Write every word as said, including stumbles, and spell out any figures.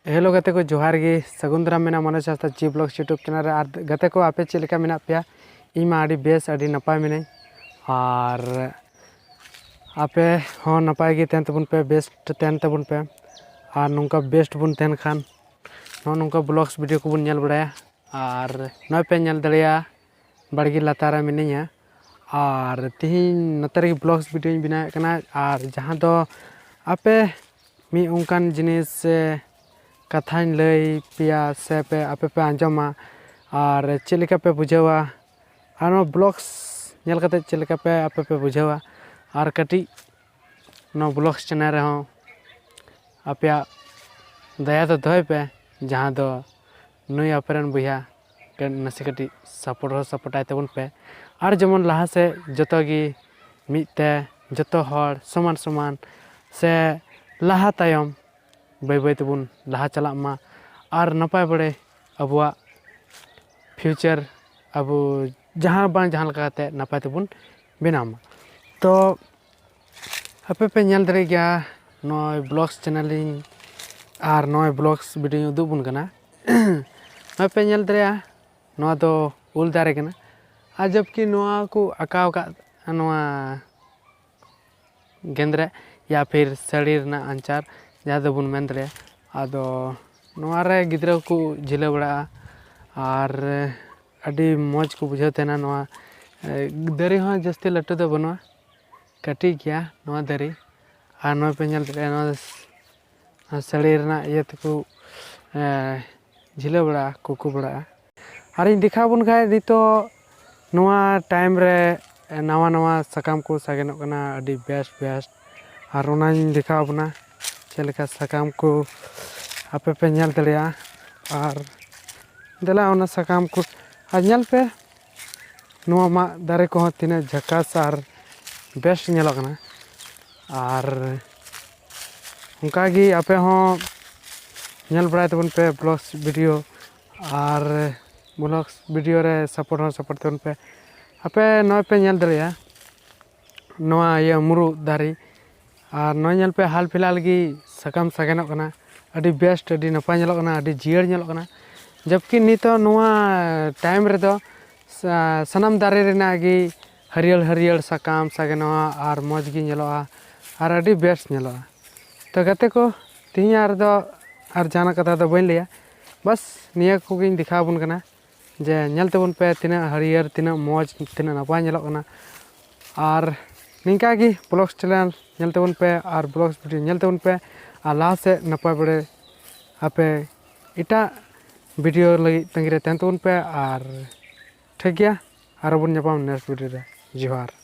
Hello ᱜᱟᱛᱮ ᱠᱚ, ᱡᱚᱦᱟᱨ ᱜᱮ᱾ ᱥᱟᱹᱜᱩᱱ ᱫᱟᱨᱟᱢ ᱢᱮᱱᱟᱜᱼᱟ ᱢᱚᱱᱳᱡᱽ ᱦᱟᱸᱥᱫᱟ ᱡᱤ ᱵᱞᱚᱜᱥ YouTube ᱪᱮᱱᱮᱞ ᱨᱮ᱾ ᱟᱨ ᱜᱟᱛᱮ ᱠᱚ, ᱟᱯᱮ ᱪᱮᱫ ᱞᱮᱠᱟ ᱢᱮᱱᱟᱜ ᱯᱮᱭᱟ? ᱤᱧ ᱢᱟ ᱟᱹᱰᱤ ᱵᱮᱥ, ᱟᱹᱰᱤ ᱱᱟᱯᱟᱭ ᱢᱤᱱᱟᱹᱧ᱾ ᱟᱨ ᱟᱯᱮ ᱦᱚᱸ ᱱᱟᱯᱟᱭ ᱜᱮ ᱛᱟᱦᱮᱱ ᱛᱟᱵᱚᱱ ᱯᱮ, ᱵᱮᱥ ᱛᱟᱦᱮᱱ ᱛᱟᱵᱚᱱ ᱯᱮ᱾ ᱟᱨ ᱱᱚᱝᱠᱟ ᱵᱮᱥ ᱵᱚᱱ ᱛᱟᱦᱮᱱ ᱠᱷᱟᱱ ᱱᱚᱜᱼᱚ ᱱᱚᱝᱠᱟ ᱵᱞᱚᱜᱥ ᱵᱷᱤᱰᱤᱭᱳ ᱠᱚᱵᱚᱱ ᱧᱮᱞ ᱵᱟᱲᱟᱭᱟ᱾ ᱟᱨ ᱱᱚᱜᱼᱚᱭ ᱯᱮ ᱧᱮᱞ ᱫᱟᱲᱮᱭᱟᱜᱼᱟ, ᱵᱟᱲᱜᱮ ᱞᱟᱛᱟᱨ ᱨᱮ ᱢᱤᱱᱟᱹᱧᱟ᱾ ᱟᱨ ᱛᱮᱦᱮᱧ ᱱᱚᱛᱮ ᱨᱮᱜᱮ ᱵᱞᱚᱜᱥ ᱵᱷᱤᱰᱤᱭᱳᱧ ᱵᱮᱱᱟᱣᱮᱫ ᱠᱟᱱᱟ᱾ ᱟᱨ ᱡᱟᱦᱟᱸ ᱫᱚ ᱟᱯᱮ ᱢᱤᱫ ᱚᱱᱠᱟᱱ ᱡᱤᱱᱤᱥ ᱥᱮ ᱠᱟᱛᱷᱟᱧ ᱞᱟᱹᱭ ᱯᱮᱭᱟ ᱥᱮ ᱯᱮ, ᱟᱯᱮ ᱯᱮ ᱟᱸᱡᱚᱢᱟ ᱟᱨ ᱪᱮᱫ ᱞᱮᱠᱟ ᱯᱮ ᱵᱩᱡᱷᱟᱹᱣᱟ, ᱟᱨ ᱱᱚᱣᱟ ᱵᱞᱚᱜᱥ ᱧᱮᱞ ᱠᱟᱛᱮ ᱪᱮᱫ ᱞᱮᱠᱟ ᱯᱮ ᱟᱯᱮ ᱯᱮ ᱵᱩᱡᱷᱟᱹᱣᱟ, ᱟᱨ ᱠᱟᱹᱴᱤᱡ ᱱᱚᱣᱟ ᱵᱞᱚᱜᱥ ᱪᱮᱱᱮᱞ ᱨᱮᱦᱚᱸ ᱟᱯᱮᱭᱟᱜ ᱫᱟᱭᱟ ᱫᱚ ᱫᱚᱦᱚᱭ ᱯᱮ, ᱡᱟᱦᱟᱸ ᱫᱚ ᱱᱩᱭ ᱟᱯᱮ ᱨᱮᱱ ᱵᱚᱭᱦᱟ ᱠᱟᱹ-, ᱱᱟᱥᱮ ᱠᱟᱹᱴᱤᱡ ᱥᱟᱯᱳᱨᱴ ᱦᱚᱸ ᱥᱟᱯᱳᱨᱴᱟᱭ ᱛᱟᱵᱚᱱ ᱯᱮ᱾ ᱟᱨ ᱡᱮᱢᱚᱱ ᱞᱟᱦᱟ ᱥᱮᱫ ᱡᱚᱛᱚ ᱜᱮ ᱢᱤᱫ ᱛᱮ ᱡᱚᱛᱚ ᱦᱚᱲ ᱥᱚᱢᱟᱱ ᱥᱚᱢᱟᱱ ᱥᱮ ᱞᱟᱦᱟ ᱛᱟᱭᱚᱢ ᱵᱟᱹᱭ ᱵᱟᱹᱭ ᱛᱮᱵᱚᱱ ᱞᱟᱦᱟ ᱪᱟᱞᱟᱜ ᱢᱟ᱾ ᱟᱨ ᱱᱟᱯᱟᱭ ᱵᱟᱲᱮ ᱟᱵᱚᱣᱟᱜ ᱯᱷᱤᱭᱩᱪᱟᱨ ᱟᱵᱚ ᱡᱟᱦᱟᱸ ᱵᱟᱝ ᱡᱟᱦᱟᱸ ᱞᱮᱠᱟ ᱠᱟᱛᱮ ᱱᱟᱯᱟᱭ ᱛᱮᱵᱚᱱ ᱵᱮᱱᱟᱣ ᱢᱟ᱾ ᱛᱚ ᱟᱯᱮ ᱯᱮ ᱧᱮᱞ ᱫᱟᱲᱮᱭᱟᱜ ᱜᱮᱭᱟ, ᱱᱚᱜᱼᱚᱭ ᱵᱞᱚᱜᱥ ᱪᱮᱱᱮᱞᱤᱧ ᱟᱨ ᱱᱚᱜᱼᱚᱭ ᱵᱞᱚᱜᱥ ᱵᱷᱤᱰᱤᱭᱳᱧ ᱩᱫᱩᱜ ᱟᱵᱚᱱ ᱠᱟᱱᱟ᱾ ᱱᱚᱜᱼᱚᱭ ᱯᱮ ᱧᱮᱞ ᱫᱟᱲᱮᱭᱟᱜᱼᱟ, ᱱᱚᱣᱟ ᱫᱚ ᱩᱞ ᱫᱟᱨᱮ ᱠᱟᱱᱟ᱾ ᱟᱨ ᱡᱚᱵᱠᱤ ᱱᱚᱣᱟ ᱠᱚ ᱟᱸᱠᱟᱣ ᱟᱠᱟᱫ ᱱᱚᱣᱟ ᱜᱮᱸᱫᱽᱨᱮᱡ ᱭᱟ ᱯᱷᱤᱨ ᱥᱟᱹᱲᱤ ᱨᱮᱱᱟᱜ ᱟᱧᱪᱟᱨ, ᱡᱟᱦᱟᱸ ᱫᱚᱵᱚᱱ ᱢᱮᱱ ᱫᱟᱲᱮᱭᱟᱜᱼᱟ᱾ ᱟᱫᱚ ᱱᱚᱣᱟ ᱨᱮ ᱜᱤᱫᱽᱨᱟᱹ ᱠᱚ ᱡᱷᱤᱞᱟᱹ ᱵᱟᱲᱟᱜᱼᱟ ᱟᱨ ᱟᱹᱰᱤ ᱢᱚᱡᱽ ᱠᱚ ᱵᱩᱡᱷᱟᱹᱣ ᱛᱟᱦᱮᱱᱟ᱾ ᱱᱚᱣᱟ, ᱮ, ᱫᱟᱨᱮ ᱦᱚᱸ ᱡᱟᱹᱥᱛᱤ ᱞᱟᱹᱴᱩ ᱫᱚ ᱵᱟᱹᱱᱩᱜᱼᱟ, ᱠᱟᱹᱴᱤᱡ ᱜᱮᱭᱟ ᱱᱚᱣᱟ ᱫᱟᱨᱮ᱾ ᱟᱨ ᱱᱚᱣᱟ ᱯᱮ ᱧᱮᱞ ᱫᱟᱲᱮᱭᱟᱜᱼᱟ, ᱱᱚᱣᱟ ᱥᱟᱹᱲᱤ ᱨᱮᱱᱟᱜ ᱤᱭᱟᱹ ᱛᱮᱠᱚ, ᱮ, ᱡᱷᱤᱞᱟᱹ ᱵᱟᱲᱟᱜᱼᱟ, ᱠᱩᱠᱩ ᱵᱟᱲᱟᱜᱼᱟ᱾ ᱟᱨᱤᱧ ᱫᱮᱠᱷᱟᱣ ᱟᱵᱚᱱ ᱠᱷᱟᱡ ᱱᱤᱛᱚᱜ ᱱᱚᱣᱟ ᱴᱟᱭᱤᱢ ᱨᱮ ᱱᱟᱣᱟ ᱱᱟᱣᱟ ᱥᱟᱠᱟᱢ ᱠᱚ ᱥᱟᱜᱮᱱᱚᱜ ᱠᱟᱱᱟ, ᱟᱹᱰᱤ ᱵᱮᱥ ᱵᱮᱥ᱾ ᱟᱨ ᱚᱱᱟᱧ ᱫᱮᱠᱷᱟᱣ ᱟᱵᱚᱱᱟ ᱪᱮᱫ ᱞᱮᱠᱟ ᱥᱟᱠᱟᱢ ᱠᱚ ᱟᱯᱮ ᱯᱮ ᱧᱮᱞ ᱫᱟᱲᱮᱭᱟᱜᱼᱟ᱾ ᱟᱨ ᱫᱮᱞᱟ ᱚᱱᱟ ᱥᱟᱠᱟᱢ ᱠᱚ ᱟᱨ ᱧᱮᱞ ᱯᱮ, ᱱᱚᱣᱟ ᱢᱟᱫ ᱫᱟᱨᱮ ᱠᱚᱦᱚᱸ ᱛᱤᱱᱟᱹᱜ ᱡᱷᱟᱠᱟᱥ ᱟᱨ ᱵᱮᱥ ᱧᱮᱞᱚᱜ ᱠᱟᱱᱟ᱾ ᱟᱨ ᱚᱱᱠᱟᱜᱮ ᱟᱯᱮ ᱦᱚᱸ ᱧᱮᱞ ᱵᱟᱲᱟᱭ ᱛᱟᱵᱚᱱ ᱯᱮ ᱵᱞᱚᱜᱥ ᱵᱷᱤᱰᱤᱭᱳ, ᱟᱨ ᱵᱞᱚᱜᱥ ᱵᱷᱤᱰᱤᱭᱳ ᱨᱮ ᱥᱟᱯᱳᱨᱴ ᱦᱚᱸ ᱥᱟᱯᱳᱨᱴ ᱛᱟᱵᱚᱱ ᱯᱮ᱾ ᱟᱯᱮ ᱱᱚᱜᱼᱚᱭ ᱯᱮ ᱧᱮᱞ ᱫᱟᱲᱮᱭᱟᱜᱼᱟ ᱱᱚᱣᱟ ᱤᱭᱟᱹ ᱢᱩᱨᱩᱫ ᱫᱟᱨᱮ, ᱟᱨ ᱱᱚᱜᱼᱚᱭ ᱧᱮᱞ ᱯᱮ ᱦᱟᱞ ᱯᱷᱤᱞᱦᱟᱞ ᱜᱮ ᱥᱟᱠᱟᱢ ᱥᱟᱜᱮᱱᱚᱜ ᱠᱟᱱᱟ, ᱟᱹᱰᱤ ᱵᱮᱥᱴ, ᱟᱹᱰᱤ ᱱᱟᱯᱟᱭ ᱧᱮᱞᱚᱜ ᱠᱟᱱᱟ, ᱟᱹᱰᱤ ᱡᱤᱭᱟᱹᱲ ᱧᱮᱞᱚᱜ ᱠᱟᱱᱟ᱾ ᱡᱚᱵᱠᱤ ᱱᱤᱛᱚᱜ ᱱᱚᱣᱟ ᱴᱟᱭᱤᱢ ᱨᱮᱫᱚ ᱥᱟ- ᱥᱟᱱᱟᱢ ᱫᱟᱨᱮ ᱨᱮᱱᱟᱜ ᱜᱮ ᱦᱟᱹᱨᱭᱟᱹᱲ ᱦᱟᱹᱨᱭᱟᱹᱲ ᱥᱟᱠᱟᱢ ᱥᱟᱜᱮ ᱱᱚᱣᱟ ᱟᱨ ᱢᱚᱡᱽ ᱜᱮ ᱧᱮᱞᱚᱜᱼᱟ ᱟᱨ ᱟᱹᱰᱤ ᱵᱮᱥ ᱧᱮᱞᱚᱜᱼᱟ᱾ ᱛᱚ ᱜᱟᱛᱮ ᱠᱚ, ᱛᱮᱦᱮᱧᱟᱜ ᱨᱮᱫᱚ ᱟᱨ ᱡᱟᱦᱟᱱᱟᱜ ᱠᱟᱛᱷᱟ ᱫᱚ ᱵᱟᱹᱧ ᱞᱟᱹᱭᱟ, ᱵᱟᱥ ᱱᱤᱭᱟᱹ ᱠᱚᱜᱮᱧ ᱫᱮᱠᱷᱟᱣ ᱟᱵᱚᱱ ᱠᱟᱱᱟ ᱡᱮ ᱧᱮᱞ ᱛᱟᱵᱚᱱ ᱯᱮ ᱛᱤᱱᱟᱹᱜ ᱦᱟᱹᱨᱭᱟᱹᱲ, ᱛᱤᱱᱟᱹᱜ ᱢᱚᱡᱽ, ᱛᱤᱱᱟᱹᱜ ᱱᱟᱯᱟᱭ ᱧᱮᱞᱚᱜ ᱠᱟᱱᱟ᱾ ᱟᱨ ᱱᱤᱝᱠᱟ ᱜᱮ ᱵᱞᱚᱜᱥ ᱪᱮᱱᱮᱞ ᱧᱮᱞ ᱛᱟᱵᱚᱱ ᱯᱮ ᱟᱨ ᱵᱞᱚᱜᱥ ᱵᱷᱤᱰᱤᱭᱳ ᱧᱮᱞ ᱛᱟᱵᱚᱱ ᱯᱮ, ᱟᱨ ᱞᱟᱦᱟ ᱥᱮᱫ ᱱᱟᱯᱟᱭ ᱵᱟᱲᱮ ᱟᱯᱮ ᱮᱴᱟᱜ ᱵᱷᱤᱰᱤᱭᱳ ᱞᱟᱹᱜᱤᱫ ᱛᱟᱺᱜᱤ ᱨᱮ ᱛᱟᱦᱮᱱ ᱛᱟᱵᱚᱱ ᱯᱮ᱾ ᱟᱨ ᱴᱷᱤᱠ ᱜᱮᱭᱟ, ᱟᱨᱚ ᱵᱚᱱ ᱧᱟᱯᱟᱢ ᱱᱮᱠᱥᱴ ᱵᱷᱤᱰᱤᱭᱳ ᱨᱮ᱾ ᱡᱚᱦᱟᱨ᱾